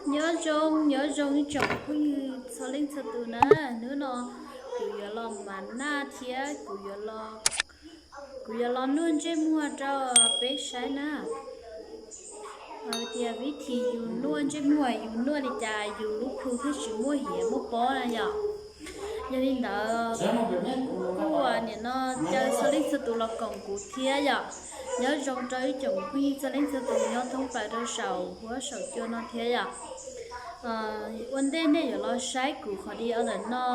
Nyob zoo, nyob zoo ib tsoom phooj ywg txhua leej txhua tus na. Hnub no kuv yuav los mam naj thiab kuv yuav los, kuv yuav los nua ntsej muag rau peb saib na. Hais tias vib thim yus nua ntsej muag yus nua li cas yus lub plhu thiaj tsis muaj hiav muaj pob na yom. Yog li ntawd kuv kuj nim no caw txhua leej txhua tus los koom kuv thiab yom. Nyob zoo rau ib tsoom phooj ywg txhua leej txhua tus nyob thoob plaws rau saum huab saum cua no thiab yom. Ua ntej nej yuav los saib kuv qhov video ntawm no,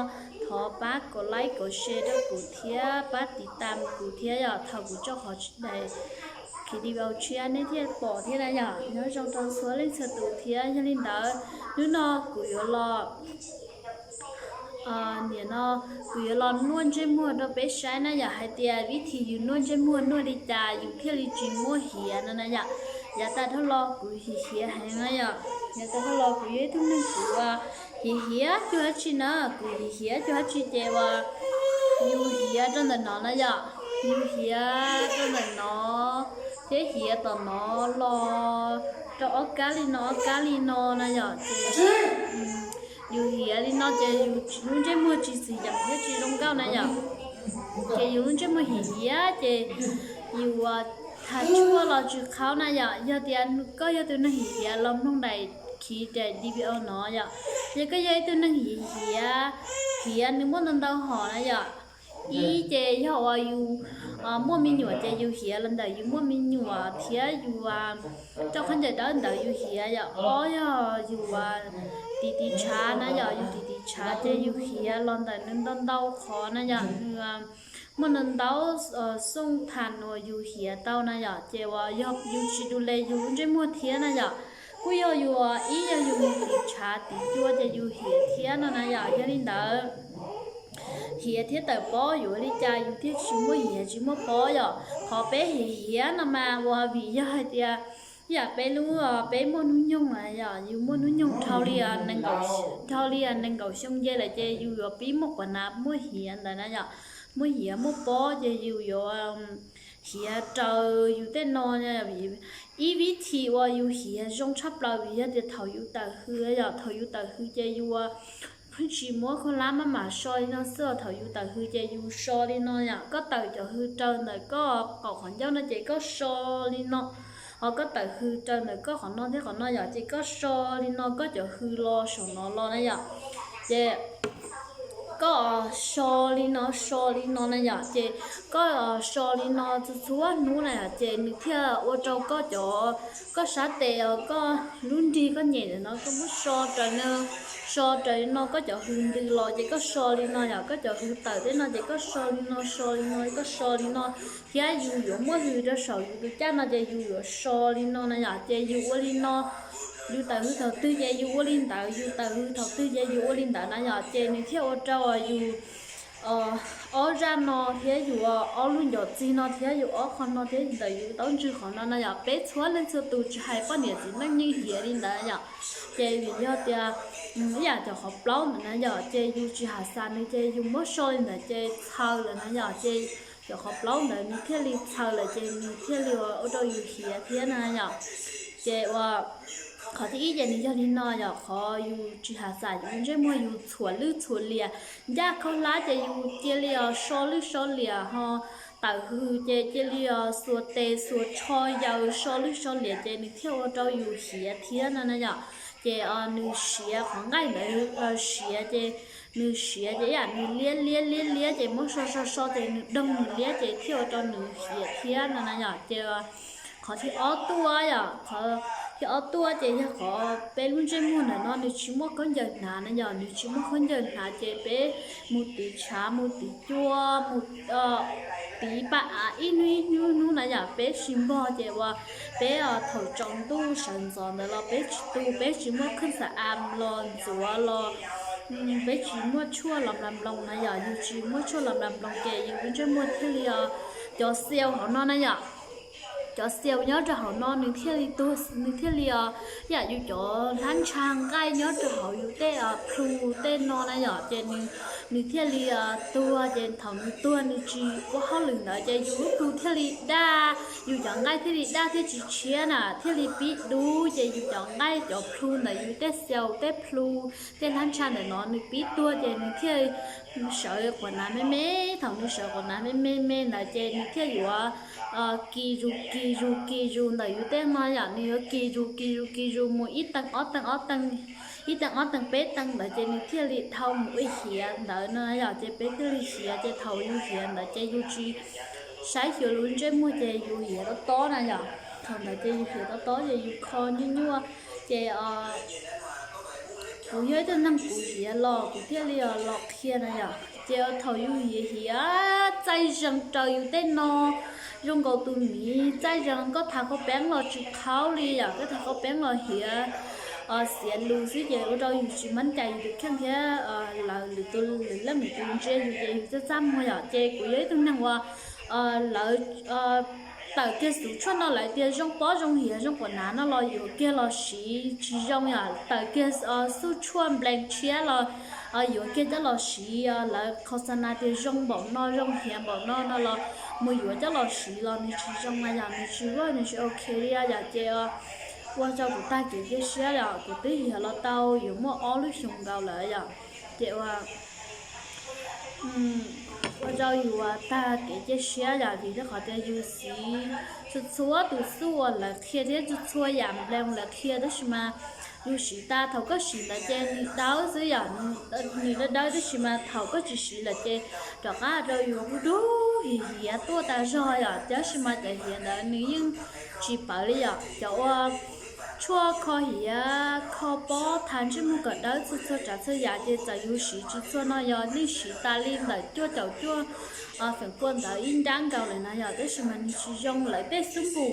thov pab kom like kom share rau kuv thiab pab tiv tam kuv thiab yom, thaum kuv tso qhov daim video tshiab nej thiaj pom thiab na yom. Nyob zoo rau txhua leej txhua tus thiab. Yog li ntawd hnub no kuv yuav los nim no kuv yuav los nua ntsej muag rau peb saib na yom, hais tias vib thim yus nua ntsej muag nua li cas yus thiaj li tsis muaj hiav no na yom. Yav tas dhau los kuv hiav hiav heev na yom, yav tas dhau los kuv yog ib tug neeg kuv hiav hiav cuag dab tsi na, kuv hiav hiav cuag dab tsi ces uas yus hiav rau ntawm no na yom, yus hiav rau ntawm no thiab hiav tom no los rau ob kab li no ob kab li no na yom, ces yus hiav li no ces yus lub ntsej muag tsis txwm yeem thiab tsis zoo nkauj na yom. Ces yus lub ntsej muag hiav hiav ces yus thaj tshuaj los tsis qhaub na yom. Yog tias koj yog tus neeg hiav hiav los mloog daim khiv daim video no yom, yog koj yog ib tug neeg hiav hiav, hiav nws muaj ntau ntau hom na yom. Ib ces yog uas yus muaj me nyuam ces yus hiav los ntawm yus muaj me nyuam thiab yus rau khaub ncaws dawb ntawd yus hiav yom. Ob yog yus tiv tiv tshav na yom, yus tiv tiv tshav ces yus hiav los ntawm nws ntau ntau qhov na yom, nws muaj ntau ntau xooj thas uas yus hiav tau na yom, ces uas yog yus tsis du le yus lub ntsej muag thiab na yom. Kuj yog yus ib yog yus mus tiv tshav tiv cua ces yus hiav thiab no na yom. Yog li ntawd hiav thiab tawm pob yuav ua li cas yus thiaj tsis muaj hiav tsis muaj pob yom. Qhov peb hiav hiav no mas uas vim yog hais tias yam peb lub, peb muaj hnub nyoog na yom, yus muaj hnub nyoog dhau li, dhau li nees nkaum xyoo nce lawm ces yus yuav pib muaj quav nav muaj hiav ntawd na yom, muaj hiav muaj pob ces yus yuav hiav raws yus tej no. Ib vib thim uas yus hiav zoo tshaj plaws vim yog tias thaum yus tawm hws yom, thaum yus tawm hws ces yus pheej tsis muab khaub hlab maj mam so li no xwb, thaum yus tawm hws ces yus so li no yom. Koj tawm cov hws raws ntawm koj qaum qhov ncauj no ces koj so li no, ho koj tawm hws raws ntawm koj qhov no thiab qhov no yom, ces koj so li no, koj cov hws los saum no los na yom, ces koj so li no so li no na yom, ces koj so li no txhua txhua hnub na yom, ces nws thiaj ua rau koj cov, koj sab tes os, koj lub nrig koj nyem ntawm no koj muab so raws no, so raws li no koj cov hws ntws los ces koj so li no yom, koj cov hws tawm tej no ces koj so li no so li no koj so li no, thiab yus yuav muaj hws rau saum yus tus caj no ces yus yuav so li no na yom, ces yus ua li no, yus tawm hws thaum twg ces yus ua li ntawd, yus tawm hws thaum twg ces yus ua li ntawd na yom, ces nws thiaj ua rau yus ob zaj no thiab yus ob lub ncov txig no thiab yus ob qho no thiab ntawm yus taub ntswg qhov no na yom. Peb txhua leej txhua tus tsis hais poj niam txiv neej yeej hiav li ntawd yom. Ces vim yog tias ib yam cov qhov plaub ntawd na yom, ces yus tsis ham xav nws ces yus muab so li ntawd ces txhaws lawm na yom, ces cov qhov plaub ntawd nws thiaj li txhaws lawm ces nws thiaj li ua rau yus hiav thiab na yom. Ces uas qhov thib ib ces nws yog li no yom, qhov yus tsis ham xav yus ntsej muag yus txhuam lwj txhuam liam, ncaj khaub hlab ces yus cia li os so lwj so liam ho tawm hws ces cia li os xuas tes xuas tsho yaws so lwj so liam ces nws thiaj ua rau yus hiav thiab no na yom. Ces nws siav qhov nqaij ntawd siav ces nws siav ces ib yam nws liab liab liab liab ces muab so so so ces nws doog nws liab ces thiaj ua rau nws hiav thiab no na yom. Ces qhov thib ob tuaj yom, qhov thib ob tuaj ces yog qhov peb lub ntsej muag ntawm no nws tsis muaj khaub ncaws hnav na yom, nws tsis muaj khaub ncaws hnav ces peb mus tiv tshav mus tiv cua mus tiv paj av ib hnub ib hnub hnub na yom, peb tsis npog ces uas peb thaum tsaus ntuj sawv ntxov ntawd los peb tsis tu, peb tsis muaj kheej xav av los ntxuav los, peb tsis muaj tshuaj los nplas nploos na yom, yus tsis muaj tshuaj los nplas nploos ces yus lub ntsej muag thiaj li os cov xiau hauv no na yom. cov xiaus nyob rau hauv no nws thiaj li tuag, nws thiaj li, yam yus cov hlab ntsha nqaij nyob rau hauv yus tej plhu tej no na yom, ces nws thiaj li tuag. Ces thaum nws tuag nws tsis ua hauj lwm ntawd ces yus lub plhu thiaj li daj, yus cov nqaij thiaj li daj thiab tsis tshiab na, thiaj li pib dub. Ces yus cov nqaij cov plhu ntawm yus tej xiaus tej plhu tej hlab ntsha ntawm no nws pib tuag ces nws thiaj sawv quas nav me me. Thaum nws sawv quas nav me me me ntawd ces nws thiaj yuav kis zus kis zus kis zus ntawm yus tej no yom, nws yuav kis zus kis zus kis zus mus ib teev ob teev ob teev, ib teev ob teev peb teev ntawd ces nws thiaj li dhau mus ua hiav ntawd no yom. Ces peb thiaj li hiav, ces thaum yus hiav ntawd ces yus tsis saib xyuas lub ntsej muag ces yus hiav tob tob na yom. Thaum ntawd ces yus hiav tob tob ces yus kho nyuaj nyuaj. Ces kuv yog ib tug neeg kuv hiav los kuv thiaj li los qhia na yom. Ces thaum yus hiav hiav txaij zees raws yus tej no zoo nkaus tus miv txaij zees, koj thas khaub peeb los tsis qhaub li yom, koj thas khaub peeb los hiav xiav lus xwb ces ua rau yus tsis mab cai yus tus kheej thiab lawv lwm tus lwm leej lwm tus ntsia yus ces yus txaj txaj muag yom. Ces kuv yog ib tug neeg uas lawv tawm kiag xuv tshuaj no lawv tias zoo pob zoo hiav zoo quas nav no los yuav kiag los siv tsis zoo yom. Tawm kiag xuv tshuaj nplees tshiab los yuav kiag coj los siv, lawv qhauv xa nas tias zoo npaum no zoo hiav npaum no no los mus yuav coj los siv los nws tsis zoo na yom, nws tsis ua nws tsis ok li yom. Ces ua rau kuv tag kev cia siab yom, kuv twb hiav los tau yuav muaj ob lub xyoos nkaus lawm yom. Ces ua ua rau yus tag kev cia siab yom, vim rau qhov tias yus siv txhua txhua tus xuj uas lawv qhia thiab txhua txhua yam nplees lawv qhia, tab sis mas yus siv tas thaum koj siv ntawd ces nws dawb xwb yom, nws dawb dawb, tab sis mas thaum koj tsis siv lawm ces rov qab rau yus dub dub hiav hiav tuaj tas zog yom. Tab sis mas cov hiav ntawd nws yeej tsis pawv li yom. Cov ua tshuaj kho hiav kho pob thas ntsej muag kom dawb txhua txhua tsav txhua yam ces txawm yus siv tsis txhua no yog nej siv tas li ntawm cuaj caum cuaj feem pua ntawd ib nrab nkaus lawm na yom, tab sis mas nws tsis zoo. Lawv tej xub npum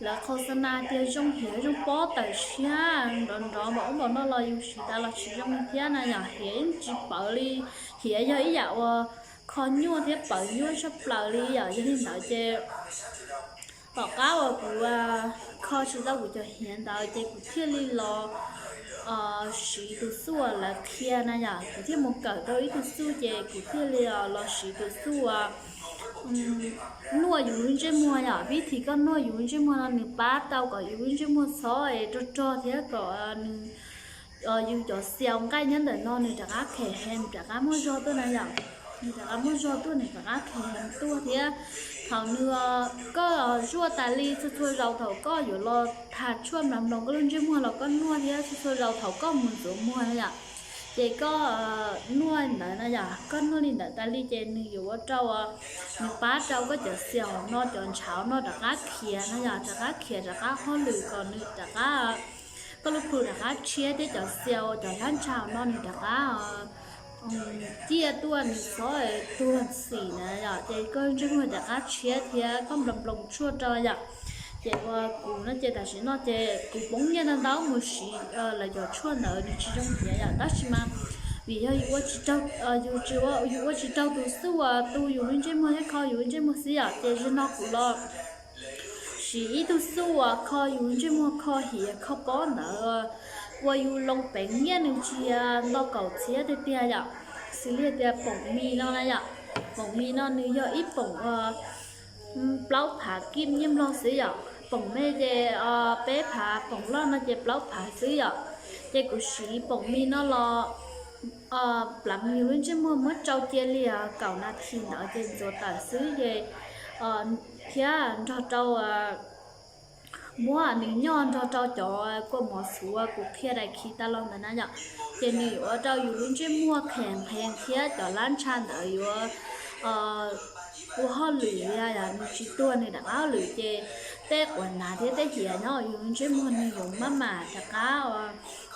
lawv qhauv xa nas tias zoo hiav zoo pob tawm siab nrov nrov npaum ub npaum no los yus siv tas los tsis zoo li thiab na yom. Hiav yeej tsis pawv li, hiav yog ib yam uas kho nyuaj thiab pawv nyuaj tshaj plaws li yom. Yog li ntawd ces tom qab uas kuv kho tsis tau kuv cov hiav ntawd ces kuv thiaj li los siv tus xuj uas lawv qhia na yom. Kuv thiaj mus kawm tau ib tug xuj ces kuv thiaj li los siv tus xuj uas nuaj yus lub ntsej muag yom. Vib thim koj nuaj yus lub ntsej muag no nws pab tau kom yus lub ntsej muag txhob es rog rog thiab kom nws, yus cov xiaus nqaij nyob ntawm no nws rov qab khem hees rov qab muaj zog tuaj na yom. Nws rov qab muaj zog tuaj, nws rov qab khem hees tuaj thiab. Thaum nws, koj zuaj tas li txhua txhua zaus thaum koj yuav los tham tshuaj nplas nploos koj lub ntsej muag los koj nuaj thiab txhua txhua zaus thaum koj mus ntxuav muag na yom. Ces koj nuaj ntawd na yom, koj nuaj li ntawd tas li ces nws yuav ua rau, nws pab rau koj cov xiaus no cov ntshav no rov qab khiav na yom, rov qab khiav rov qab hauj lwm kom nws rov qab, koj lub plhu rov qab tshiab thiab cov xiaus cov hlab ntsha no nws rov qab ciaj tuaj, nws txhob tuag xim na yom. Ces koj ntsej muag rov qab tshiab thiab koj nplas nploos tshuaj rau yom. Ces ua kuv no ces tam sim no ces kuv poob nyiaj ntau ntau mus siv lawv cov tshuaj ntawd nws tsis zoo hiav yom, tab sis mas vim yog yus ua tsis raug, yus tsis ua, yus ua tsis raug tus xuj uas tu yus lub ntsej muag thiab kho yus lub ntsej muag xwb yom. Ces zaum no kuv los siv ib tug xuj uas kho yus lub ntsej muag kho hiav kho pob ntawd ua yus loo peev nyiaj nws tsis nto kaum txhiab tiag tiag yom. Xws li tias poom mis no na yom, poom mis no nws yog ib poom plaub phav kib nyiaj nplog xwb yom. Poom me ces peb phav, poom loj no ces plaub phav xwb yom. Ces kuv siv poom mis no los plab mis lub ntsej muag muab tsau cia li kaum nas this ntawd ces ntxuav tawm xwb ces thiab nrog rau muab nws nyoj nrog rau cov kua mov txhuv kuv qhia daim khi tas los ntawd na yom. Ces nws yuav ua rau yus lub ntsej muag khem heev thiab cov lab ntsha ntawd yuav ua hauj lwm li yom, nws tsis tuag nws rov qab hauj lwm ces tej quav hnav thiab tej hiav nyob yus lub ntsej muag nws yuav maj mam rov qab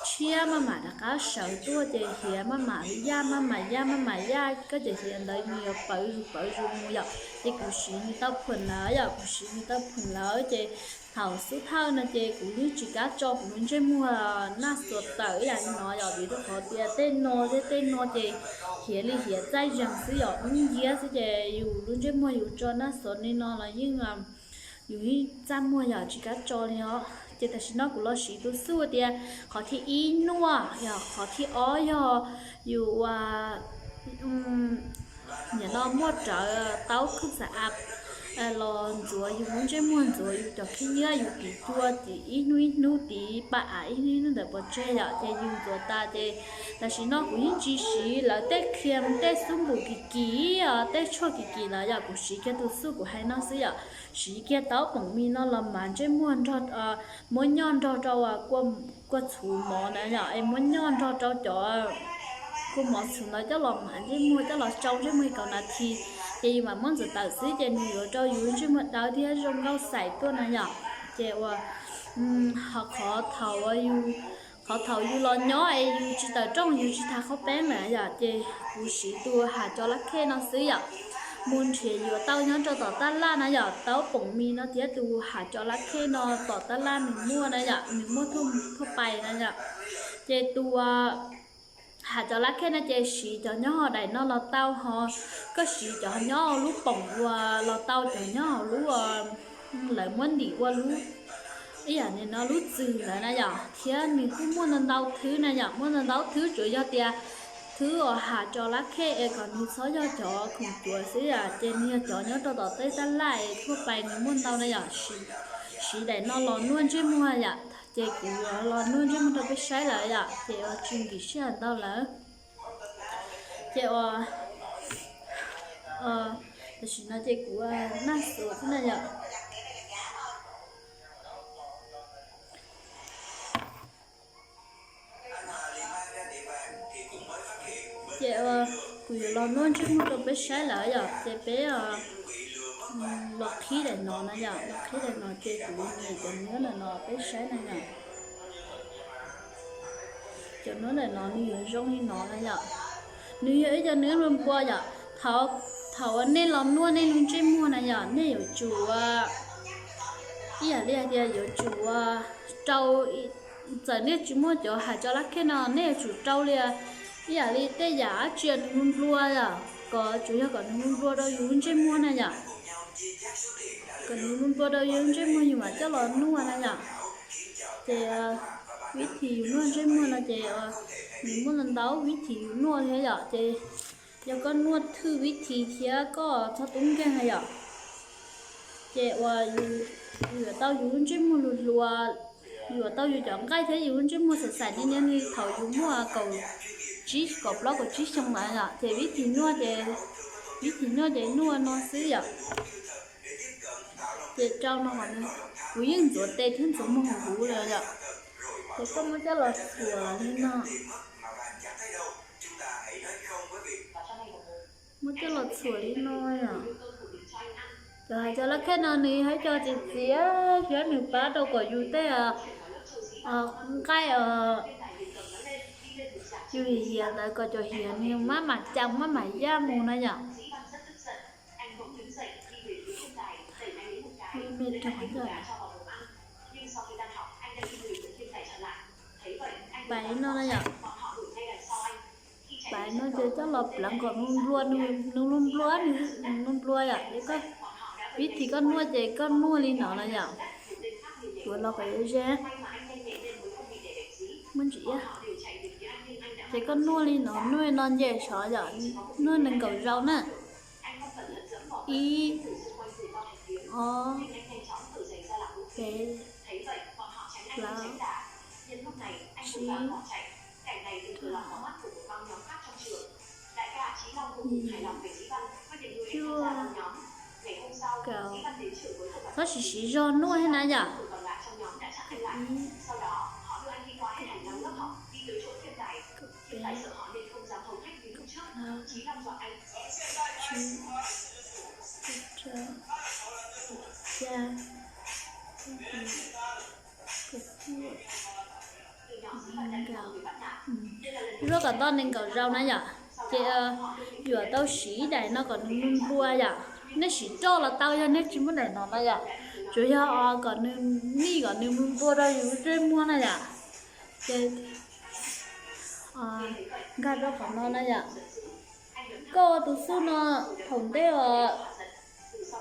tshiab, maj mam rov qab sawv tuaj ces hiav maj mam yaj, maj mam yaj, maj mam yaj, koj cov hiav ntawd nws yuav pawv zus pawv zus mus yom. Ces kuv siv nws tau phuam lawm yom, kuv siv nws tau phuam lawm ces thaum xub thawj no ces kuv yeej tsis kam tso kuv lub ntsej muag naj xuas tawm ib yam li no yom, vim rau qhov tias tej no thiab tej no ces hiav li hiav txaij zeeg xwb yom, ub nciab xwb ces yus lub ntsej muag yus tso naj xuas li no los yeej yus yeej txaj muag yom, tsis kav tso li os. Ces tam sim no kuv los siv tus xuj tias qhov thib ib nuaj, yog qhov thib ob yog yus ua nim no muaj rawv taub khuj xa av los ntxuav yus lub ntsej muag, ntxuav yus cov khib nyiab, yus tiv cua tiv ib hnub ib hnub, tiv pa av ib hnub ib hnub ntawm pov tseg yom. Ces yus ntxuav tas ces tam sim no kuv yeej tsis siv lawv tej cream tej xub npum kim kim, tej tshuaj kim kim lawm yom, kuv siv kiag tus xuj kuv hais no xwb yom. Siv kiag taub poom mis no los mas ntsej muag nrog, muab nyoj nrog rau kua txhuv mov na yom, es muab nyoj nrog rau cov kua mov txhuv ntawd coj los mas ntsej muag, coj los tsau ntsej muag kaum nas this, ces yus mam muab ntxuav tawm xwb ces nws yuav rau yus ntsej muag dawb thiab zoo nkauj xais tuaj na yom. Ces ua ho qhov thaum yus, qhov thaum yus los nyob es yus tsis tawm rooj, yus tsis thav qhaub peeb lawm yom, ces kuv siv tus hav cov lab khej no xwb yom. Mus nrhiav yuav tau nyob rau tom taj laj na yom, taub poom mis no thiab tus hav cov lab khej no tom taj laj nws muaj na yom, nws muaj thuj pais na yom. Ces tus hav cov lab khej no ces siv cov nyob hauv daim no los tau, ho koj siv cov nyob hauv lub poom uas los tau, cov nyob hauv lub lawv muab ntim ua lub ib yam li no lub txwm ntawd na yom, thiab nws kuj muaj ntau ntau thwb na yom, muaj ntau ntau thwb, tsuas yog tias thwb uas hav cov lab khej es kom nws txhob yog cov khoom cuav xwb yom, ces nws yog cov nyob rau tom tej taj laj es thuj pais nws muaj ntau na yom. Siv daim no los nuaj ntsej muag yom, ces kuv los nuaj ntsej muag rau peb saib lawm yom, ces ua tsis nkim sij hawm ntau lawm. Ces ua tam sim no ces kuv naj xuas xwb na yom. Ces kuv yuav los nuaj ntsej muag rau peb saib lawm yom, ces peb los qhib daim no na yom, los qhib daim no ces kuv nias cov nuab ntawm no peb saib na yom. Cov nuab ntawm no nws yuav zoo li no na yom. Nws yog ib cov nuab npua npua yom. Thaum uas nej los nuaj nej lub ntsej muag na yom, nej yuav tsum ua ib yam li hais tias yuav tsum ua rau, txawm nej tsis muaj cov hav cov lab khej no nej yuav tsum rau li ib yam li tej yam dab tsi nws nplua nplua yom, kom tsuas yog kom nws nplua nplua rau yus lub ntsej muag na yom. Kom nws nplua nplua rau yus lub ntsej muag yus mam coj los nuaj na yom. Ces vib thim yus nuaj ntsej muag no ces nws muaj ntau vib thim yus nuaj thiab yom. Ces yog koj nuaj thwj vib thim thiab koj txhob tub nkeeg na yom. Ces ua yuav tau yus lub ntsej muag hluas hluas, yuav tau yus cov nqaij thiab yus lub ntsej muag xaim xaim niaj niaj li thaum yus muaj kaum tsib, kaum plaub kaum tsib xyoo lawm yom. Ces vib thim nuaj ces, vib thim nuaj ces nuaj no xwb yom. Ces rau no, kuv yeej ntxuav tes thiab ntxuav muag huv huv lawm yom. Ces koj muab coj los txhuam li no. Muab coj los txhuam li no yom. Cov hav cov lab khej no nws yog ib co txiv txiav thiab nws pab rau kom yus tej nqaij yus hiav ntawd kom cov hiav nws maj mam cas maj mam yaj mus na yom. Pais no na yom. Pais no ces coj los pleev kom nws nplua nplua, nws nplua nplua yom. Vib thim koj nuaj ces koj nuaj li no na yom. Tuav los kom ze, muab ntsia. Ces koj nuaj li no, nuaj no nce sov yom, nuaj nees nkaum zaus na. Ib, ob, peb, plaub, tsib, cuaj, kaum. Txhob siv siv zog nuaj thiab na yom. Ib, kaum peb, kaum plaub, kaum tsib, kaum rau, kaum xya, kaum yim, kaum cuaj, nees nkaum. Zuaj kom tau nees nkaum zaus na yom. Ces yuav tau siv daim no kom nws nplua nplua yom. Nej siv roj los tau yog nej tsis muaj daim no na yom. Tsuas yog kom nws mij kom nws nplua nplua rau yus lub ntsej muag na yom. Ces nkag rau qhov no na yom. Koj ua tus xuj no thaum ntej os,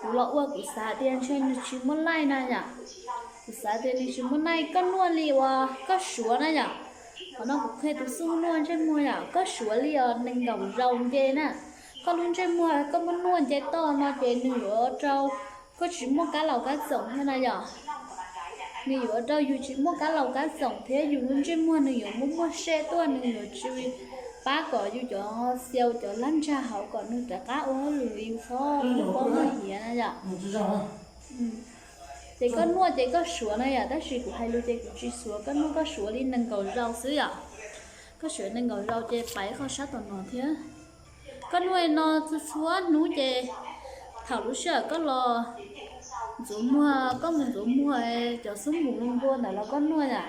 Kuv los ua kuv xav tias ntshe nws tsis muaj laij na yom. Kuv xav tias nws tsis muaj laij, koj noj li uas koj suav na yom. Qhov no kuv qhia tus xub noj ntsej muag yom, koj suav li os nees nkaum zaus nce na. Koj lub ntsej muag koj muab noj nce toj no ces nws yuav rau koj tsis muaj kab laus kab txoom thiab na yom. Nws yuav rau yus tsis muaj kab laus kab txoom thiab yus lub ntsej muag nws yuav muaj muaj sej tuaj, nws yuav tsis pab kom yus cov xiaus cov lab ntsa hauv kom nws rov qab ua hauj lwm yus txhob muaj pob muaj hiav na yom. Ces koj noj ces koj suav na yom, tab sis kuv hais lus ces kuv tsis suav, koj noj koj suav li nees nkaum zaus xwb yom. Koj suav nees nkaum zaus ces pais qhov sab tom no thiab. Koj noj no txhua txhua hnub ces thaum lub sij hawm koj los ntxuav muag, koj mus ntxuav muag cov xub npum nplua ntawd los koj noj yom.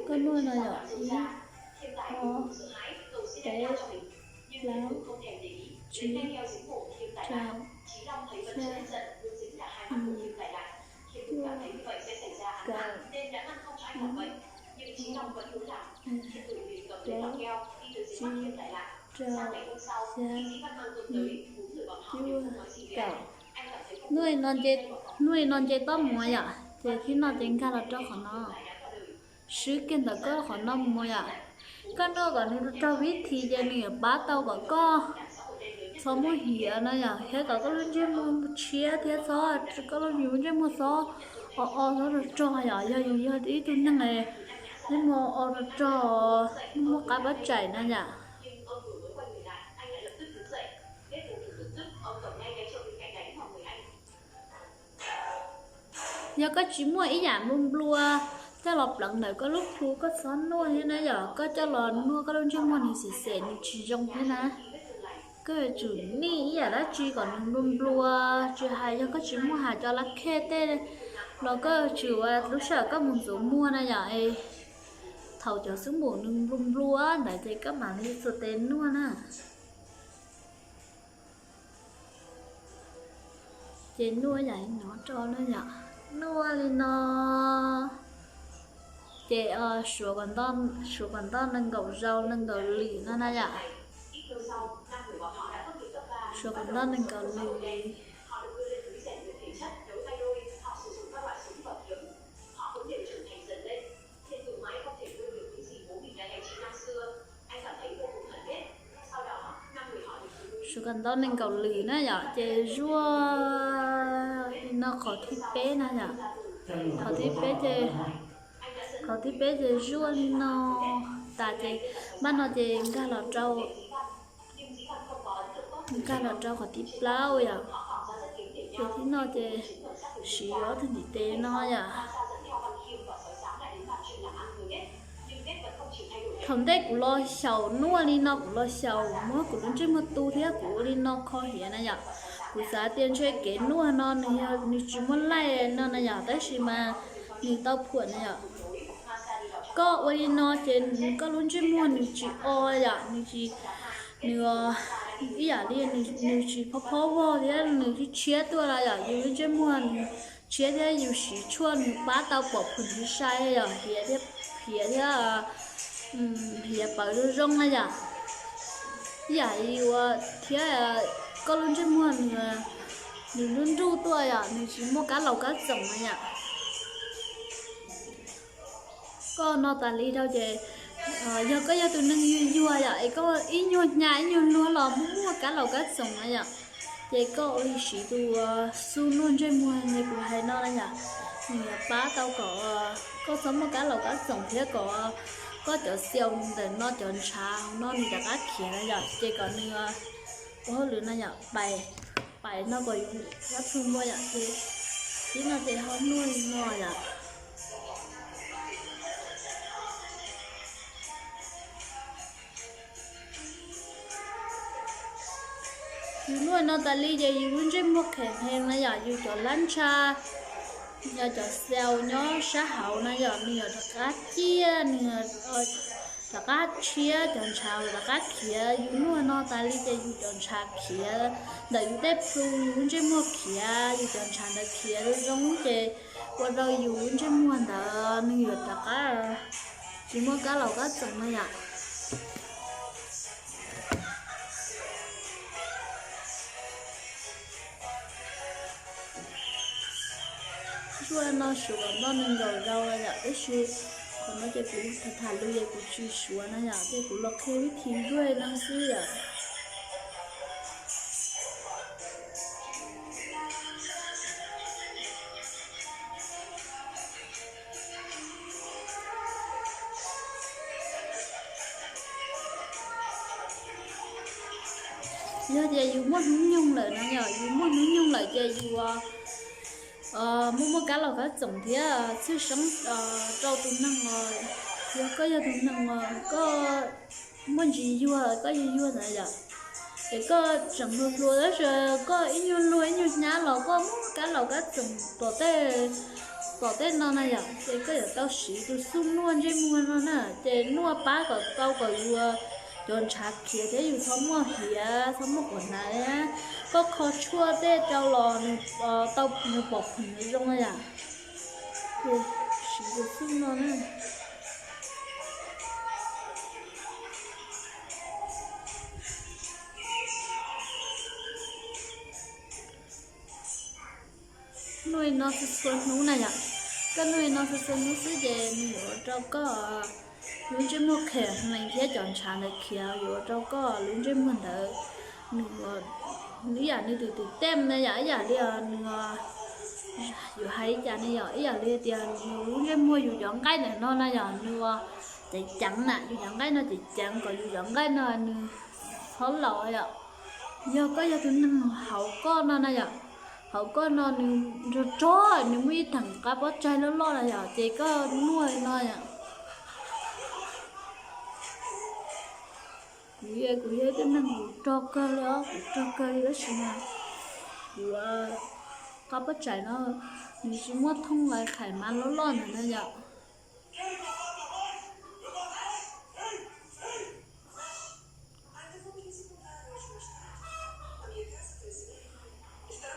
Koj noj no yom, ib, ob, peb, plaub, tsib, rau, xya, cuaj, kaum, plaub, tsib, rau, xya, cuaj, kaum. Noj no nce tob muav yom, ces thib no ces nkag los rau qhov no. Swb kiag ntawm koj qhov no mus yom. Koj noj kom nws raug vib thi ces nws yuav pab tau kom koj txhob muaj hiav no yom, thiab kom koj lub ntsej muag tshiab thiab txhob, koj lub ntsej muag txhob o o txhob rog rog yom, yog yus yog ib tug neeg ntsej muag o rog rog, muaj qab pab tsaim no yom. Yog koj tsis muaj ib yam nplua nplua coj los pleev ntawm koj lub plhu koj txhob noj thiab na yom, koj coj los noj koj lub ntsej muag nws xem xem nws tsis zoo thiab na. Koj yuav tsum nij ib yam dab tsi kom nws nplua nplua, tsis hais yog koj tsis muaj has cov lab khej tej los koj yuav tsum ua lub sij hawm koj mus ntxuav muag na yom, thaum cov xub npum nws nplua nplua ntawd ces koj mam li txua tes noj na. Ces noj yam li no rau na yom, noj li no. Ces suav kom ntoj nees nkaum zaus nees nkaum lwm no na yom. Suav kom ntoj nees nkaum lwm. Suav kom ntoj nees nkaum lwm na yom, ces zuaj li no qhov thib peb na yom. Qhov thib peb ces, qhov thib peb ces zuaj li no tas ces npaj no ces nkag los rau, nkag los rau qhov thib plaub yom. Ces thib no ces siv ob tug ntiv tes no yom. Thaum ntej kuv los xyaum noj li no, kuv los xyaum muab kuv lub ntsej muag tu thiab kuv ua li no kho hiav na yom. Kuv xav tias ntshe kev noj no nws yog nws tsis muaj laij no na yom, tab sis mas nws tau phuam na yom. Koj ua li no ces koj lub ntsej muag nws tsis o yom, nws tsis, nws ib yam li nws tsis phob phob vog thiab nws tsis tshiab tuaj na yom. Yus lub ntsej muag nws tshiab thiab yus siv tshuaj nws pab tau pom phuam ntsis sai yom, hiav thiab, hiav thiab, hiav pawv zoo zoo na yom. Ib yam li ua thiab koj lub ntsej muag nws, nws nruj nruj tuaj yom, nws tsis muaj kab laus kab txoom na yom. Koj noj tas li rau ces yog koj yog tus neeg yuag yuag yom, es koj ib nyuag hnyav ib nyuag luag los muaj muaj kab laus kab txoom na yom, ces koj ua li siv tus xub noj ntsej muag li kuv hais no na yom, nws yuav pab tau kom koj txhob muaj kab laus kab txoom thiab kom koj cov xiaus ntawm no cov ntshav no nws rov qab khiav na yom, ces kom nws ua hauj lwm no yom, pais, pais no kom yus lab plhu npua yom, ces thib no ces ho noj li no yom. Yus noj no tas li ces yus lub ntsej muag khem heev na yom, yus cov lab ntsha, yog cov xaus nyob sab hauv na yom, nws yuav rov qab ciaj, nws rov qab tshiab, cov ntshav rov qab khiav. Yus noj no tas li ces yus cov ntshav khiav ntawm yus tej plhu, yus lub ntsej muag khiav, yus cov ntshav ntawd khiav zoo zoo ces ua rau yus lub ntsej muag ntawd nws yuav rov qab tsis muaj kab laus kab txoom na yom. Zuaj no suav kom noj nees nkaum zaus yom, tab sis qhov no ces kuv tham tham lus ces kuv tsis suav na yom, ces kuv los qhia vib thib zuaj no xwb yom. Yog tias yus muaj hnub nyoog lawm no yom, yus muaj hnub nyoog lawm ces yus muaj muaj kab laus kab txoom thiab txhwj xeeb rau tus neeg os. Yog koj yog tus neeg os, koj muaj ntsis yuag, koj yuag yuag ntawd yom, ces koj tseem hluas hluas tab sis koj ib nyuag luag ib nyuag hnyav los koj muaj kab laus kab txoom tom tej, tom tej no na yom, ces koj yuav tau siv tus xuj nuaj ntsej muag no na, ces nuaj pab kom tau kom yus cov ntshav khiav thiab yus txhob muaj hiav txhob muaj quav hnav. Koj kho tshuaj tej rau los nws tau nws pom phom nws zoo na yom. Ces siv tus xuj no na. Nuaj li no txhua txhua hnub na yom. Koj nuaj li no txhua txhua hnub xwb ces nws yuav ua rau koj lub ntsej muag qhia hneev thiab cov ntshav ntawd khiav, yuav ua rau koj lub ntsej muag ntawd nws ib yam nws tus tus tej na yom, ib yam li nws yuav hais li cas ne yom, ib yam li tias yus lub ntsej muag yus cov nqaij ntawm no na yom, nws ua ceev ceev na, yus cov nqaij no ceev ceev kom yus cov nqaij no nws txhob laus yom. Yog koj yog tus neeg hauv koj no na yom, hauv koj no nws rog rog, nws muaj ib theem qab pob tsaig loj loj na yom, ces koj nuaj no yom. Kuv, kuv yog ib tug neeg kuv rog kawg li os, kuv rog kawg li tab sis mas kuv qab pob tsaig no nws tsis muaj thooj lawv khais mas loj loj ntawd na yom.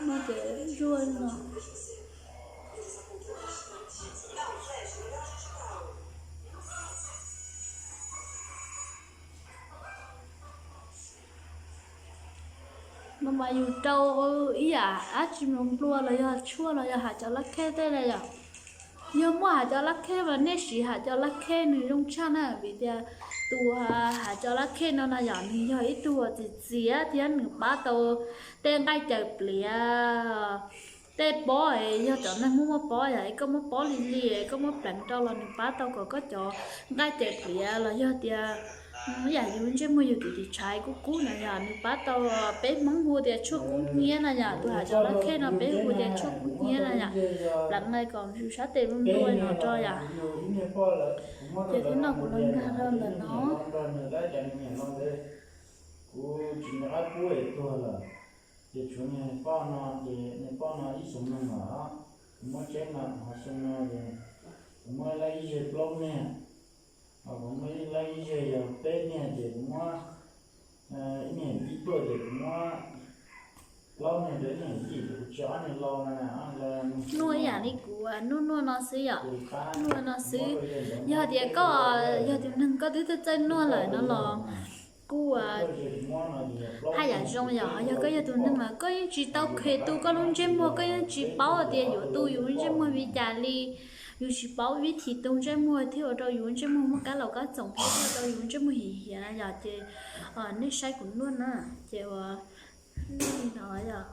No ces zuaj no. No mas yus rau ib yam dab tsi nplua nplua los yog tshuaj los yog hav cov lab khej tej na yom. Yog muaj hav cov lab khej mas nej siv hav cov lab khej nws zoo tshaj na, vim tias tus hav cov lab khej no na yom, nws yog ib tug uas txias txias thiab nws pab tau tej nqaij caws pliav, tej pob, yog cov neeg muaj muaj pob yom, es koj muab pob lig lig es koj muab pleev rau los nws pab tau kom koj cov nqaij caws pliav los yog tias ib yam yus ntsej muag yus tus tis tshaiv kub kub na yom, nws pab tau, peb Hmoob hu tias tshuaj kub hnyiab na yom, tus hav cov lab khej no peb hu tias tshuaj kub hnyiab na yom. Pleev na kom yus sab tes nplua nplua no rau yom. Ces thiab no kuv los nkag rau ntawm no. Kuv tsis nco qab pub es tuag lawm, ces tshuav niag poj no, ces niag poj no ib xyoo neeg lawm os. Kuv muab tsheb no, ho xyoo no ces kuv muab laib ib zeg plaub niag, ho kuv muab laib ib zeg yog peb niag, ces kuv muab ib niag yim tuaj, ces kuv muab plaub niag rau ib niag yim, ces kuv tsis ob niag laus na. Nuaj ib yam li kuv nuaj nuaj no xwb yom, nuaj no xwb. Yog tias koj yog tus neeg koj twb txawj txawj nuaj lawm no los kuj haj yam zoo yom. Yog koj yog tus neeg mas koj yeej tsis tau khes tu koj lub ntsej muag, koj yeej tsis paub tias yuav tu yus lub ntsej muag li cas li, yus tsis paub vib thim tu ntsej muag thiaj ua rau yus lub ntsej muag muaj kab laus kab txoom thiab thiaj ua rau yus lub ntsej muag hiam hiam na yom, ces nej saib kuv nuaj na, ces ua li no yom.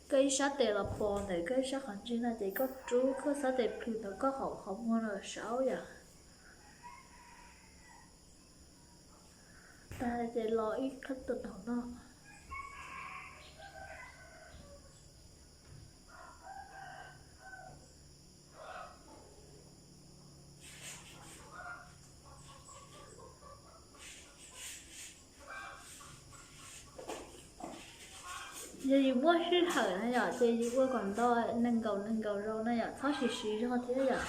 Koj ib sab tes los pos ntawm koj ib sab qhov ntsej no, ces koj rub koj sab tes plhws tau koj qhov muag no saud yom. Tag ces los ib qhov tus thaum no. Yog yus muaj sij hawm na yom, ces yus ua kom nto nees nkaum nees nkaum zaus na yom, txhob siv siv zog thiab yom.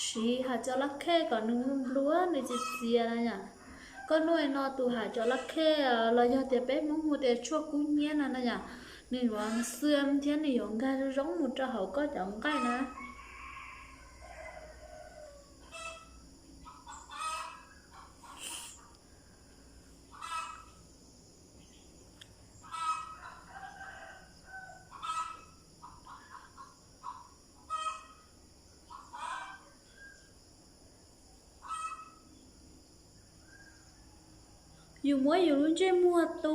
Siv hav cov lab khej kom nws nplua nplua nws txias txias na yom. Koj nuaj no tus hav cov lab khej los yog tias peb Hmoob hu tias tshuaj kub hnyiab no na yom. Nws yuav xwm thiab nws yuav nkag zoo mus rau hauv koj cov nqaij na. Yus muab yus lub ntsej muag tu,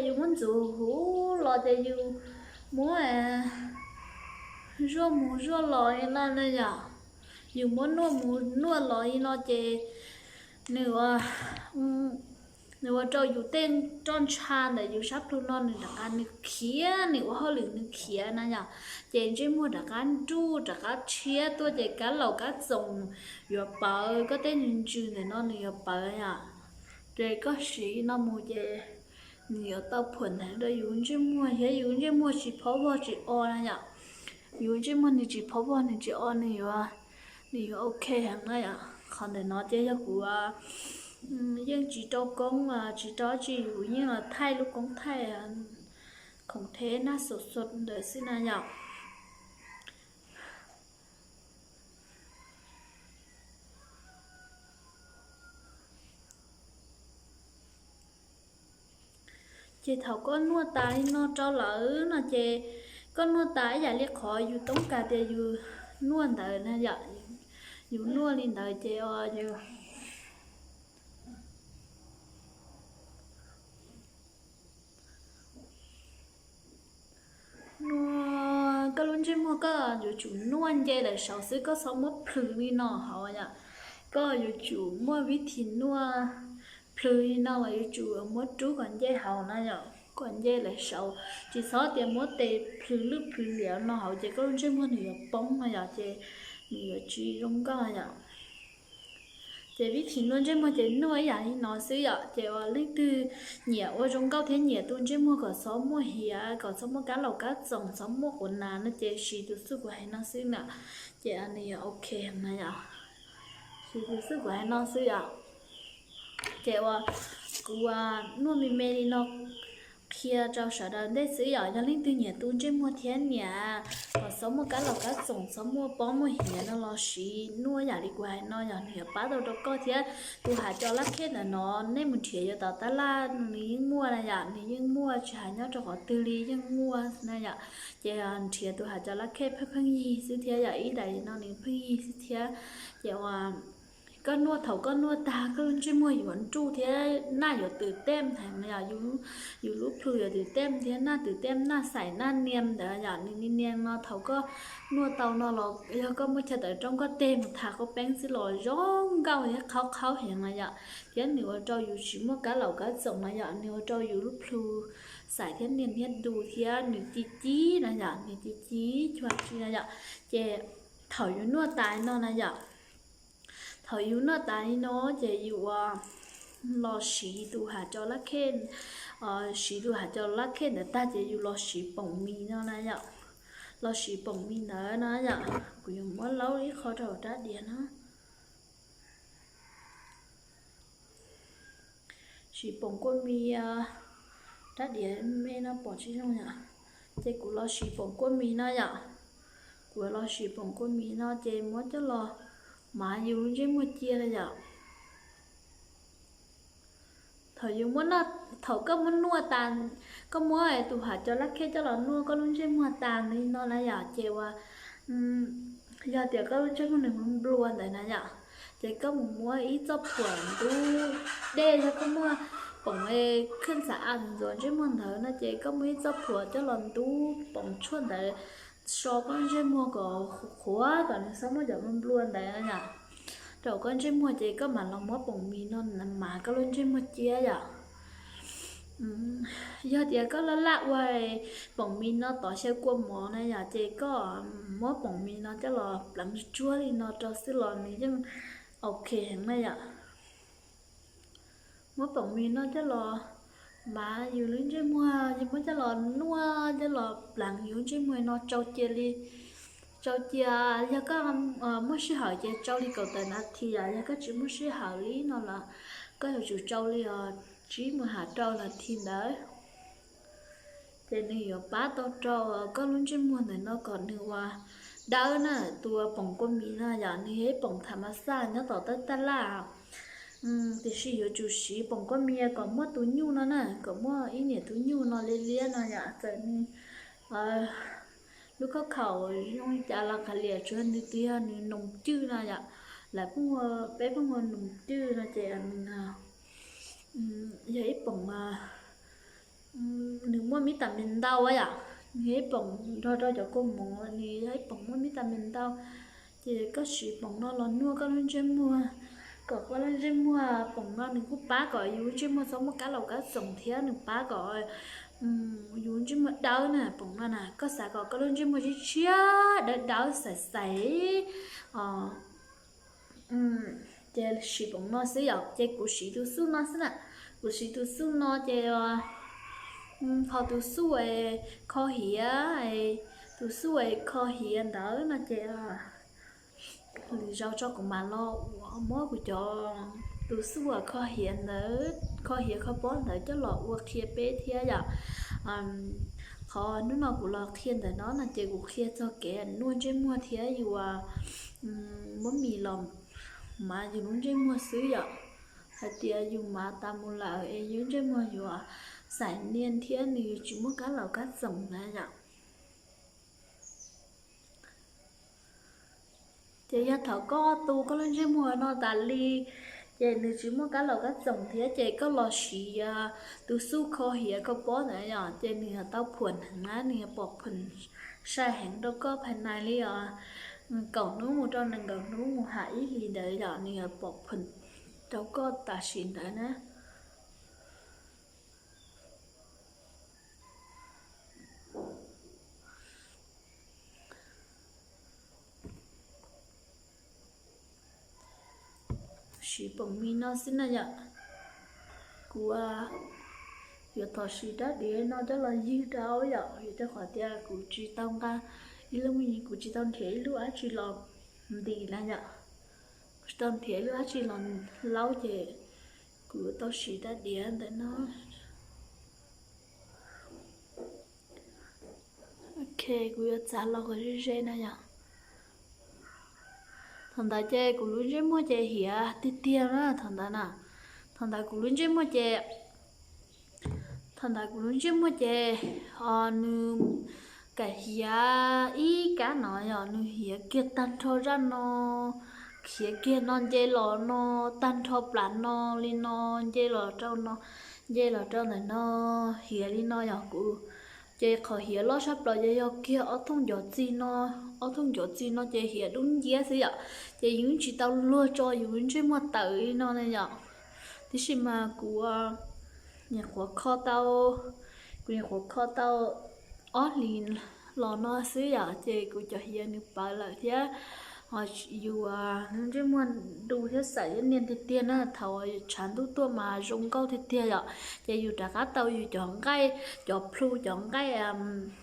yus muab ntxuav huv los ces yus muab zuaj mus zuaj los li no na yom. Yus muab nuaj mus nuaj los li no ces nws ua, nws ua rau yus tej roj ntsha ntawm yus sab plhu no nws rov qab nws khiav, nws ua hauj lwm nws khiav na yom. Ces ntsej muag rov qab nruj rov qab tshiab tuaj ces kab laus kab txoos yuav pawv, koj tej ntsws ntawm no nws yuav pawv yom. Ces koj siv no mus ces nws yuav tau phuam nthav rau yus ntsej muag thiab yus ntsej muag tsis phob vog tsis o na yom. Yus ntsej muag nws tsis phob vog nws tsis o nws yuav, nws yuav ok heev na yom. Qhov ntawm no ces yog kuv yeej tsis rau koob tsis rau tsi, yus yeej los thaij lub koob thaij khoom theb naj xus xus ntawd xwb na yom. Ces thaum koj nuaj tas li no rau lawm no ces koj nuaj tas ib yam li qhov yus toob kas tias yus nuaj ntawd na yom. Yus nuaj li ntawd ces yus nuaj, koj lub ntsej muag koj yuav tsum nuaj nce lawm saud xwb, koj txhob muab plhws li no hauv yom. Koj yuav tsum muaj vib thim nuaj plhws li no los yuav tsum muab rub kom nce hauv na yom, kom nce lawm saud. Tsis txhob tias muab tes plhws lwj plhws liam no hauv ces koj lub ntsej muag nws yuav poob no yom, ces nws yuav tsis zoo nkauj yom. Ces vib thim nuaj ntsej muag ces nuaj ib yam li no xwb yom. Ces uas leej twg nyiam ua zoo nkauj thiab nyiam tus ntsej muag kom txhob muaj hiav, kom txhob muaj kab laus kab txoos, txhob muaj quav nas no ces siv tus xuj kuv hais no xwb na, ces nws yuav ok na yom. Siv tus xuj kuv hais no xwb yom. Ces uas kuv nuaj me me li no qhia rau sawv daws ntej xwb yom. Yog leej twg nyiam tus ntsej muag thiab nyiam kom txhob muaj kab laus kab txoos, txhob muaj pob muaj hiav no los siv nuaj yam li kuv hais no yog nws yuav pab tau rau koj thiab. Tus hav cov lab khej ntawm no nej mus nrhiav yuav tom tab laj nws yeej muaj na yom, nws yeej muaj tsis hais nyob rau qhov twg li yeej muaj na yom. Ces nrhiav tus hav cov lab khej pheej pheej yig xwb thiab yom, ib daim no nws pheej yig xwb thiab. Ces uas koj nuaj, thaum koj nuaj tag koj lub ntsej muag yuav nruj thiab naj yuav twm tej heev yom, yus lub plhu yuav twm tej thiab naj twm tej, naj xaim naj niam ntawd yom, nws niam niam no thaum koj nuaj tau no los yog koj muab chaw tawm rooj koj tej mus tha koj peeb xwb los zoo nkauj thiab qhaub qhaub heev na yom. Thiab nws ua rau yus tsis muaj kab laus kab txoos na yom, nws ua rau yus lub plhu xaim thiab niam thiab du thiab nws ci ci na yom, nws ci ci cuag ci na yom. Ces thaum yus nuaj tas no na yom, thaum yus nuaj tas li no ces yus ua los siv tus hav cov lab khej, siv tus hav cov lab khej ntawd tag ces yus los siv poom mis no na yom. Los siv poom mis ntawd na yom, kuv yuav muab laub ib qho rau rab diav no. Siv poom kuaj mis, rab diav me no pom tsis zoo yom. Ces kuv los siv poom kuaj mis no yom. Kuv los siv poom kuaj mis no ces muab coj los mav yus lub ntsej muag cia na yom. Thaum yus muab, thaum koj muab nuaj tas, koj muab tus hav cov lab khej coj los nuaj koj lub ntsej muag tas li no na yom, ces uas yog tias koj lub ntsej muag nws nplua ntawd na yom, ces koj mus muab ib txoj phuam ntub dej, yog koj muaj poom khwj xav a ntxuav ntsej muag ntawd no ces koj muab ib txoj phuam coj los ntub poom tshuaj ntawd so koj ntsej muag kom qhuav kom nws txhob muaj cov nplua ntawd yom. Rau koj ntsej muag ces koj mam los muab poom mis no mav koj lub ntsej muag cia yom. Yog tias koj laj laj ua poom mis no tov xyaw kua mov na yom, ces koj muab poom mis no coj los pleev tsuag tsuag li no rau xwb los nws yeej ok heev na yom. Muab poom mis no coj los mav yus lub ntsej muag, yus muab coj los nuaj coj los pleev yus lub ntsej muag no tsau cia li, tsau cia. Yog koj muaj sij hawm ces tsau li kaum tawm nas this, yog koj tsis muaj sij hawm li no los koj yuav tsum tsau li tsib mus hais rau nas this ntawd. Ces nws yuav pab tau rau koj lub ntsej muag ntawm no kom nws ua dawb na. Tus poom kua mis no yom, nws yog ib poom tham mas xaj nyob tom taj laj. Tiam sis yuav tsum siv poom kua mis kom muaj tus nyuj no na, kom muaj ib niam tus nyuj no liab liab no yom. Txawm nws lub khaub khaum zoo li cas los kav liam, tsuas nws twb yog nws noos cwj no yom. Lawv pheej hu, peb pheej hu noos cwj no ces nws yog ib poom, nws muaj vitamin ntau yom. Nws yog ib poom nrog rau cov kua muv, nws yog ib poom muaj vitamin ntau. Ces koj siv poom no los nuaj koj lub ntsej muag, kom koj lub ntsej muag, poom no nws kuj pab kom yus ntsej muag txhob muaj kab laus kab txoom thiab nws pab kom yus ntsej muag dawb na. Poom no na koj xav kom koj lub ntsej muag tshiab tshiab dawb dawb xais xais, ces siv poom no xwb yom. Ces kuv siv tus xuj no xwb na, kuv siv tus xuj no ces ho tus xuj kho hiav, tus xuj kho hiav ntawd no ces lwm zaus tso kuv mam los ua muab kuv cov, tus xuj uas kho hiav ntawd, kho hiav kho pob ntawd coj los ua qhia peb thiab yom. Qhov hnub no kuv los qhia ntawm no no ces kuv qhia txog kev nuaj ntsej muag thiab yus muab mis los mav yus lub ntsej muag xwb yom. Hais tias yus mav tas mus lawm es yus ntsej muag yuav xais niaj thiab nws tsis muaj kab laus kab txoom na yom. Ces yog thaum koj tu koj lub ntsej muag no tas li, ces nws tsis muaj kab laus kab txoom thiab ces koj los siv tus xuj kho hiav kho pob ntawd yom, ces nws yuav tau phuam heev na, nws yuav pom phuam sai heev rau koj phais nais li os. Kaum hnub mus rau nees nkaum hnub mus ham ib hlis ntawd yom, nws yuav pom phuam rau koj tam sim ntawd na. Siv poom mis no xwb na yom. Kuv yuav thov siv rab diav no coj los ywg rau yom, vim rau qhov tias kuv tsis tau nqa ib lub, kuv tsis tau nrhiav ib lub dab tsi los ntim na yom. Kuv tsis tau nrhiav ib lub dab tsi los laub ces kuv yuav tau siv rab diav ntawm no. Ok, kuv yuav txav los kom ze ze na yom. Thaum ntawd ces kuv lub ntsej muag ces hiav tiag tiag na thaum ntawd na. Thaum ntawd kuv lub ntsej muag ces, thaum ntawd kuv lub ntsej muag ces nws kam hiav ib kab no yom, nws hiav kiag tag nrho zaj no, hiav kiag no nce los no, tag nrho plas no li no, nce los rau no, nce los rau ntawm no, hiav li no yom. Kuv ces qhov hiav loj sab plaws ces yog kiag ob thooj ncov txig no, ob thooj ncov txig no ces hiav dub nciab xwb yom. Ces yus tsis tau luag tso yus ntsej muag tawm li no na yom. Tiam sis mas kuv nyuam qhuav kho tau, kuv nyuam qhuav kho tau ob hlis los no xwb yom, ces kuv cov hiav nws pawv lawm thiab. Yus ntsej muag du thiab xaim thiab niaj tiag tiag na, thaum tshav ntuj tuaj mas zoo nkauj tiag tiag yom. Ces yus rov qab tau yus cov nqaij, cov plhu cov nqaij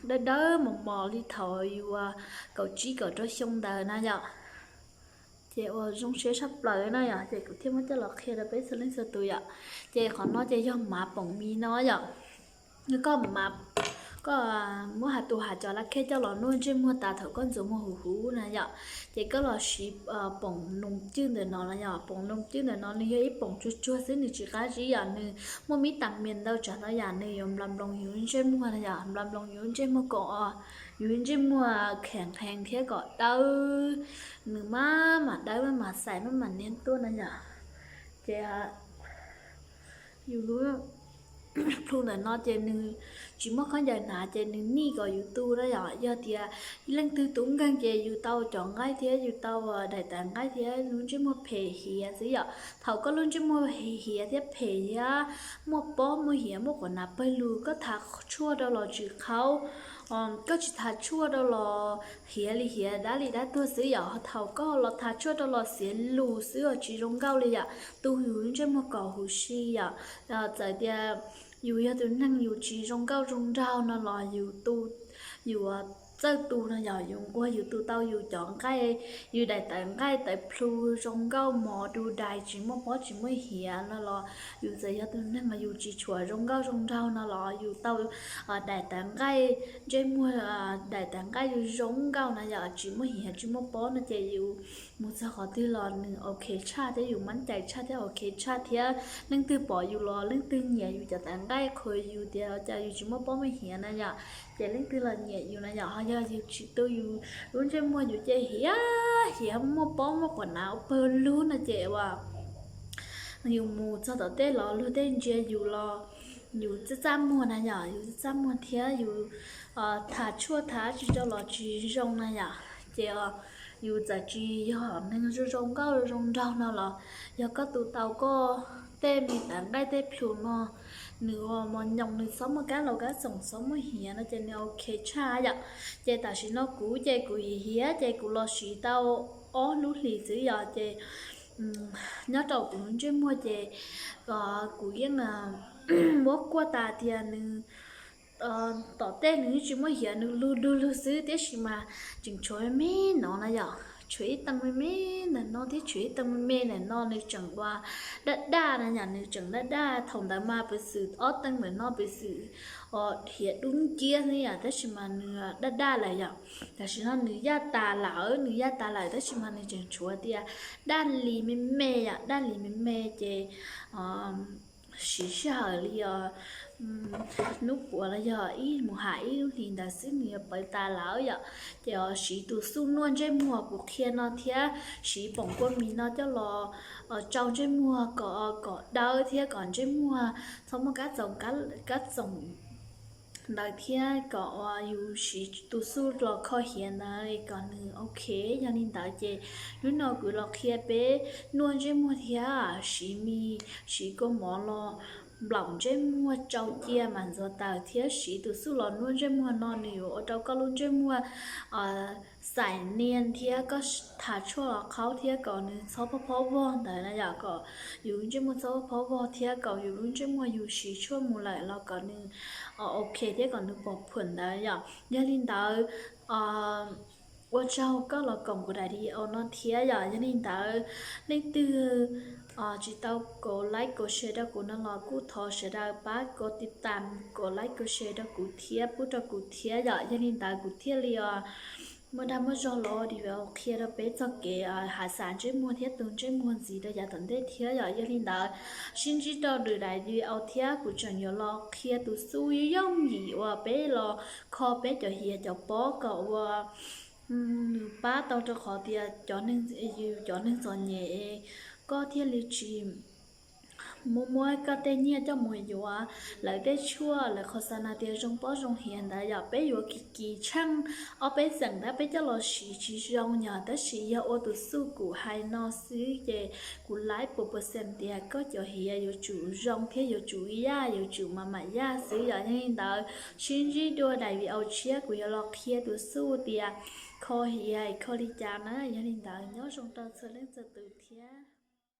dawb dawb mos mos li thaum yus kaum tsib kaum rau xyoo ntawd na yom. Ces ua zoo siab tshaj plaws na yom, ces kuv thiaj muab coj los qhia rau peb txhua leej txhua tus yom. Ces qhov no ces yog mav poom mis no yom. Koj, koj muab has tus hav cov lab khej coj los nuaj ntsej muag tas thaum koj ntxuav muag huv huv na yom. Ces koj los siv poom noos cwj ntawm no no yom. Poom noos cwj ntawm no nws yog ib poom tsuag tsuag xwb, nws tsis qab zib yom, nws muaj vitamin ntau tsav ntau yam, nws yuav nplas nploos yus ntsej muag na yom, nplas nploos yus ntsej muag kom yus ntsej muag kheev kheev thiab kom dawb, nws maj mam dawb maj mam xaim maj mam niag tuaj na yom. Ces yus lub plhu ntawm no ces nws tsis muaj khaub ncaws hnav ces nws nij kom yus tu na yom. Yog tias ib leej twg tub nkeeg ces yus tau cov nqaij thiab yus tau daim tawv nqaij thiab lub ntsej muag phem hiav xwb yom. Thaum koj lub ntsej muag hiav thiab phem thiab muaj pob muaj hiav muaj quav hnav pawg lug, koj thav tshuaj rau los tsis qhaub, koj tsis thav tshuaj rau los hiav li hiav dab li dab tuag xwb yom. Thaum koj los thav tshuaj rau los xiav lus xwb os, tsis zoo nkauj li yom, tu yus ntsej muag kom huv si yom. Txawm tias yus yog tus neeg yus tsis zoo nkauj zoo nraug no los yus tu, yus txawj tu no yog yus nquag yus tu tau yus cov nqaij, yus daim tawv nqaij tawv plhu zoo nkauj mos du dais tsis muaj pob tsis muaj hiav no los yus txawm yog tus neeg mas yus tsis tshuav zoo nkauj zoo nraug no los yus tau daim tawv nqaij ntsej muag, daim tawv nqaij zoo nkauj no yog tsis muaj hiav tsis muaj pob no ces yus mus txog qhov twg los nws ok tshaj thiab yus mab cais tshaj thiab ok tshaj thiab leej twg pom yus los leej twg nyiam yus cov tawv nqaij qhuas yus tias cas yus tsis muaj pob muaj hiav na yom. Ces leej twg los nyiam yus na yom, ho yog yus tsis tu yus lub ntsej muag yus ces hiav hiav muaj pob muaj quav nav pawg lug no ces uas yus mus txog tom tej los luag tej ntsia yus los yus txaj txaj muag na yom, yus txaj txaj muag thiab yus tham tshuaj tham tsis rau los tsis zoo na yom. Ces yus txawm tsis yog neeg zoo zoo nkauj zoo nraug no los yog koj tu tau koj tej me tawv nqaij tej plhu no nws ua mos nyoos nws txhob muaj kab laus kab txoom txhob muaj hiav no ces nws ok tshaj yom. Ces tam sim no kuv ces kuv hiav hiav ces kuv los siv tau ob lub hlis xwb yom ces nyob rau kuv lub ntsej muag ces kuv yeej muab kuaj tas tias nws tom tej nws tsis muaj hiav nws lug dug lug xwb tiam sis mas tseem tshuav me me no na yom, tshuav ib tee me me ntawm no thiab tshuav ib tee me me ntawm no nws tseem ua daj daj na yom, nws tseem daj daj thaum ntawd mas piv xwm ob tee ntawm no piv xwm hiav dub nciab xwb yom tab sis mas nws daj daj lawm yom. Tam sim no nws yaj tas lawm, nws yaj tas lawm tab sis mas nws tseem tshuav tias daj li me me yom, daj li me me ces siv sij hawm li os hnub puav los yog ib mus ham ib lub hlis ntawd xwb nws yuav pawv tas lawm yom. Ces siv tus xuj nuaj ntsej muag kuv qhia no thiab siv poom kua mis no coj los tsau ntsej muag kom kom dawb thiab kom ntsej muag txhob muaj kab txoom kab txoom ntawd thiab kom uas yus siv tus xuj los kho hiav ntawd kom nws ok. Yog li ntawd ces hnub no kuv los qhia peb nuaj ntsej muag thiab siv mis siv kua mov los nplaum ntsej muag tsau cia mas ntxuav taws thiab siv tus xuj los nuaj ntsej muag no nws yuav ua rau koj lub ntsej muag xais nias thiab koj tha tshuaj los qhaub thiab kom nws txhob phob phob vog ntawd na yom, kom yus lub ntsej muag txhob phob phob vog thiab kom yus lub ntsej muag yus siv tshuaj mus lawm los kom nws ok thiab kom nws pom phom ntawd yom. Yog li ntawd ua tsaug koj los koom kuv daim video no thiab yom. Yog li ntawd leej twg tsis tau kov like kov share rau kuv no los kuj thov sawv daws pab kov tiv tam kov like kov share rau kuv thiab pub rau kuv thiab yom. Yog li ntawd kuv thiaj li muaj dag muaj zog los review qhia rau peb txog kev hav xav ntsej muag thiab tu ntsej muag ntxiv rau yav tom ntej thiab yom. Yog li ntawd sib ntsib rau lwm daim video thiab kuv tseem yuav los qhia tus xuj yooj yim uas peb los kho peb cov hiav cov pob kom ua nws pab tau rau qhov tias cov neeg, yus cov neeg txom nyem koj thiaj li tsis muab muab koj tej nyiaj coj mus yuav lawv tej tshuaj lawv qhov xav nas tias zoo pob zoo hiav ntawd yom. Peb yuav kis kis tsheej ob peb xeem tab peb coj los siv tsis zoo yom, tab sis yog ua tus xuj kuv hais no xwb ces kuv laib puas percent tias koj cov hiav yuav tsum zoo thiab yuav tsum yaj yuav tsum mam mam yaj xwb yom. Yog li ntawd sib ntsib dua daim video tshiab kuv yuav los qhia tus xuj tias kho hiav kho li cas na. Yog li ntawd nyob zoo rau txhua leej txhua tus thiab.